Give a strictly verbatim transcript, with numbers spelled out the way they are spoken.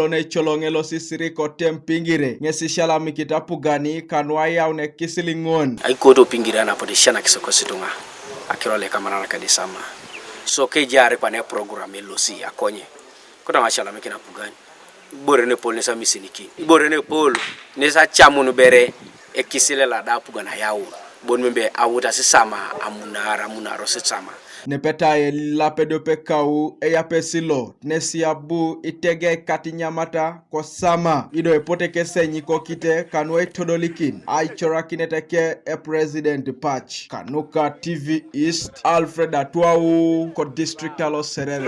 Apolo ne icoloŋ elosi siri kotem piŋire ŋes isialamikit apugani kanu ayaun ekisiliŋon. Aikoto piŋire anapote isianakis kosi ituŋa akiro loikamanara kedisama. So kejaar kwana eprogram elosi akonye kotoma asialamikin apugani. Ibore nepol nes amisinikin, ibore nepol nes acamun bere ekisile lada apugan ayaun. Bon membe awut asisama amunar amunaros isama. Nepeta elilap ediope kau eyapesi lo nesi abu itege katinyamata kosama ido epote kese nyikokite kanu aitodolikin aicorakinet eke epresident Patch. Kanuka T V East, Alfred Atuau, ko district alo Serere.